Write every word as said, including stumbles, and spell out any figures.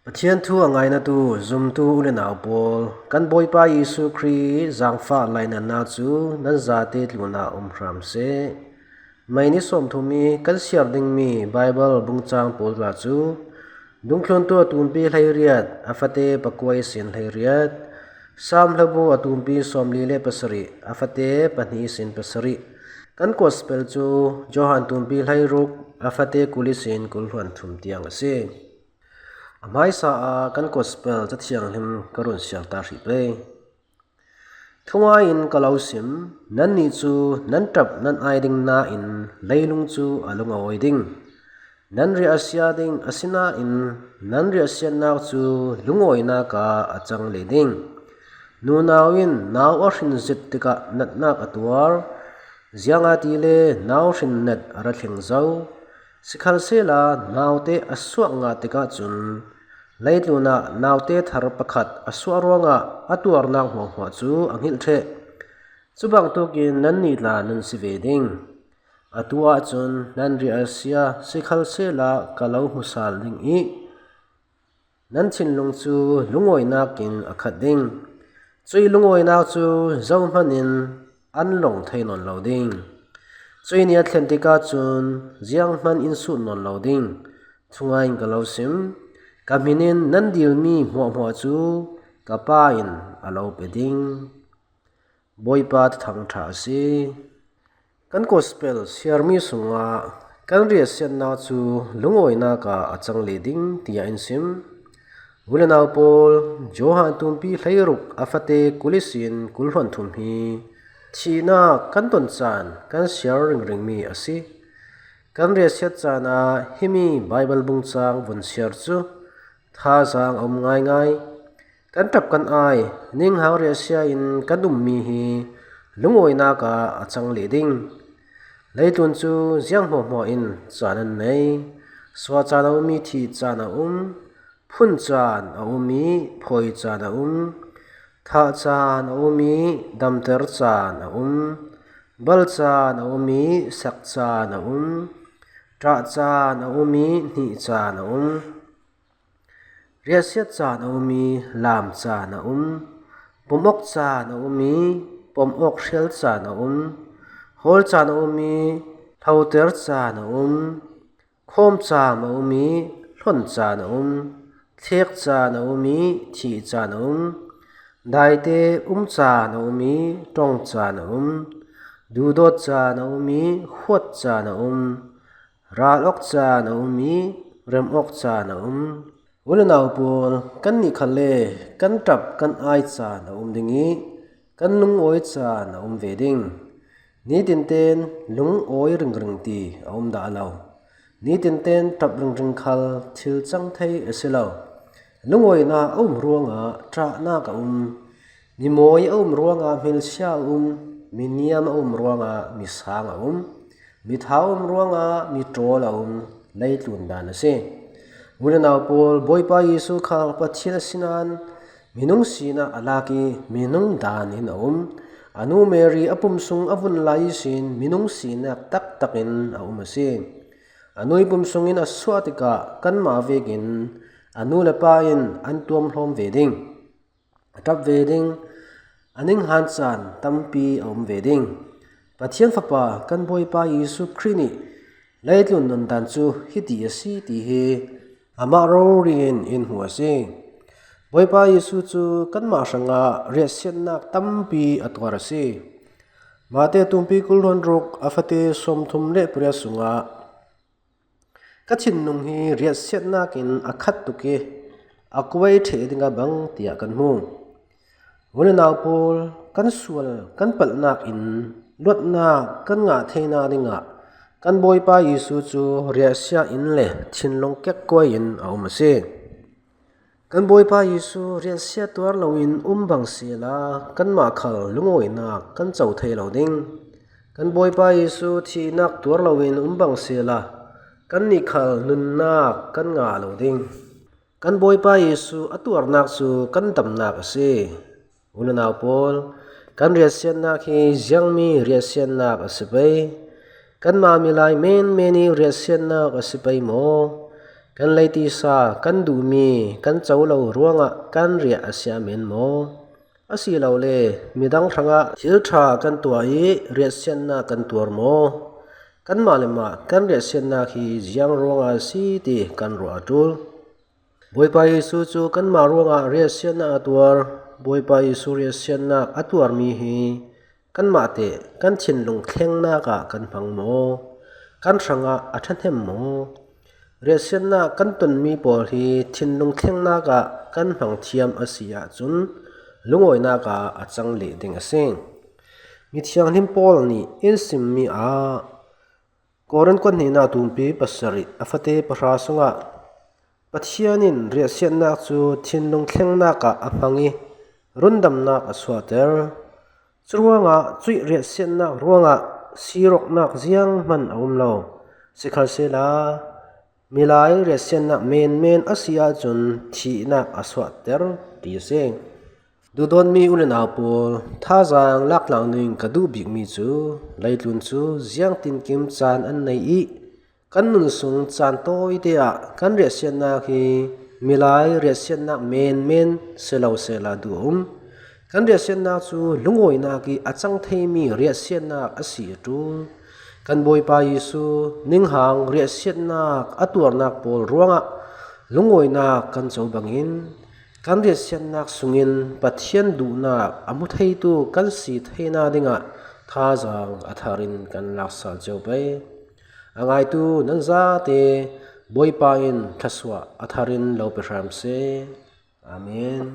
Pathian thu a ngainatu zumtu u le nau pawl, kan Bawipa Jesu Khrih zangfah lainatna cu nan zate tlunah um hram seh. Mei ni sawmthum i kan siar dingmi Baibal bungcang pawl tla cu Dungthluntu a tumpi hleiriat, a fate pakua ihsin hleiriat, Salm hlabu a tumpi sawmli le pasarih, a fate pahnih ihsin pasarih. Kan Gospel cu Johan tumpi hleiruk, a fate kul ihsin kul hluan thum tiang a si. A hmaisa ah kan Gospel Cathianghlim ka run siar ta hrih pei. Thungai in ka lo sim, nannih cu nan ṭap nan ai ding nain leilung cu a lungawi ding. Nan riahsia ding a si nain nan riahsiatnak cu lungawinak ah a cang leh ding. Nunau in nau a hrin zet tikah natnak a tuar, ziangahtile nau hrin nat a ra thleng zo. Sikhalsehla naute a suak ngah tikah cun leitlun ah naute thar pakhat a suah ruangah a tuarnak hmuahhmuah cu a hngilh ṭheh. Cu bangtuk in nannih tla nan si ve ding. Atu ahcun nan riahsia, sikhalsehla ka lo hmu sal ding i nan thinlung cu lungawinak in a khat ding. Cuih lungawinak cu zohman in an lawng thei nawn lo ding. Cuih ni a thlen tikah cun zianghman in sut nawn lo ding. Thungai in ka lo sim, ka hmin in nan dilmi hmuahhmuah cu ka Pa in a lo pe ding. Bawipa thuthang ṭha a si. Kan Gospel siarmi sungah kan riahsiatnak cu lungawinak ah a cang leh ding, tiah in sim. U le nau pawl, Johan tumpi hleiruk, a fate kul ihsin kul hluan thum hi thihnak kan ton caan kan siar ringringmi a si. Kan riahsiat caan ah himi Baibal bungcang vun siar cu thazaang a um ngaingai. Kan ṭap kan ai, ninghang riahsia in kan ummi hi lungawinak ah a cang leh ding. Leitlun cu ziang hmuahhmuah in caan an nei. Suah caan a um i thih caan a um, phun caan a um i phawi caan a um, thah caan a um i damter caan a um, bal caan a um i sak caan a um, ṭah caan a um i hnih caan a um. Riahsiat caan a um i lam caan a um, pom awk caan a um i pom awk hrial caan a um, hawl caan a um i hloter caan a um, khawm caan a um i hlon caan a um, thlek caan a um i thih caan a um, daite um caan a um i ṭong caan a um, duhdawt caan a um i huat caan a um, ral awk caan a um i rem awk caan a um. U le nau pawl, kannih khalle kan ṭap kan ai caan a um ding i kan lungawi caan a um ve ding. Nitinten lungawi ringring ti a um dah lo. Nitinten ṭap ringring khal thil cang thei a si lo. Lungawinak a um ruangah ṭahnak a um. Mimawi a um ruangah hmelchia a um. Miniam a um ruangah misang a um. Mitha a um ruangah miṭawl a um. Leitlun dan a si. U le nau pawl, Bawipa Jesuh kha Pathian a si nain minung sinah a lak i minung dan in a um. A nu Mary a pum sung a vun lai ihsin minung sinak taktak in a um a si. A nu i pum sungin a suah tikah kanmah vekin a nu le pa in an tuamhlawm ve ding, a ṭap ve ding, a ninghan caan tampi a um ve ding. Pathian Fapa kan Bawipa Jesuh Khrih nih leitlun nundan cu hiti a si ti hi amah rori in in hmuh a si. Bawipa Jesuh cu kanmah hrangah riahsiatnak tampi a tuar a si. Mate tumpi kul hluan ruk, a fate sawmthum le pariat sungah ka thinlung hi riahsiatnak in a khat tuk i a kuai ṭheh dingah bang tiah kan hmu. U le nau pawl, kan sual kan palhnak in luatnak kan ngah theinak dingah kan Bawipa Jesuh cu riahsia in le thinlung kekkuai in a um a si. Kan Bawipa Jesuh riahsia tuar loin um bang sehla kanmah khal lungawinak kan co thei lo ding. Kan Bawipa Jesuh thihnak tuar loin um bang sehla kannih khal nunnak kan ngah lo ding. Kan Bawipa Jesuh a tuarnak cu kan damnak a si. U le nau pawl, kan riahsiatnak hi ziangmi riahsiatnak a si pei? Kanmah milai menmen i riahsiatnak a si pei maw? Kan leitisa kan duhmi kan co lo ruangah kan riah a siam en maw? Asilole midang hrangah thil ṭha kan tuah i riahsiatna kan tuar maw? Kanmah le mah kan riahsiatnak hi ziang ruangah a si ti kan ruah a ṭul. Bawipa Jesuh cu kanmah ruangah riahsiatnak a tuar. Bawipa Jesuh riahsiatnak a tuarmi hi kanmah teh kan thinlung thlengnak ah kan hmang maw? Kan hrangah a ṭhahnem maw? Riahsiatnak kan tonmi pawl hi thinlung thlengnak ah kan hmang thiam a si ahcun lungawinak ah a cang leh ding a si. Mithianghlim Paul nih in simmi ah Korin kuat hnihnak tumpi pasarih a fate pahra sungah Pathian in riahsiatnak cu thinlung thlengnak ah a hmang i rundamnak a suahter. Curuangah cuih riahsiatnak ruangah siroknak zianghman a um lo. Sikhalsehla milai riahsiatnak menmen a si ahcun thihnak a suahter ti a si. Duhdawtmi u le nau pawl, thazaang laktlang ding ka duh bikmi cu leitlun cu ziangtinkim caan an nei i kan nun sung caan tawite ah kan riahsiatnak hi milai riahsiatnak menmen si lo sehla duh a um. Kan riahsiatnak cu lungawinak i a cang theimi riahsiatnak a si a ṭul. Kan Bawipa Jesuh ninghang riahsiatnak a tuarnak pawl ruangah lungawinak kan co bangin kan riahsiatnak sungin Pathian duhnak a hmu theitu kan si theihna dingah thazaang a thar in kan lak sal cio pei. A ngaitu nan zate Bawipa in thluasuah a thar in lo pe hram seh. Amen.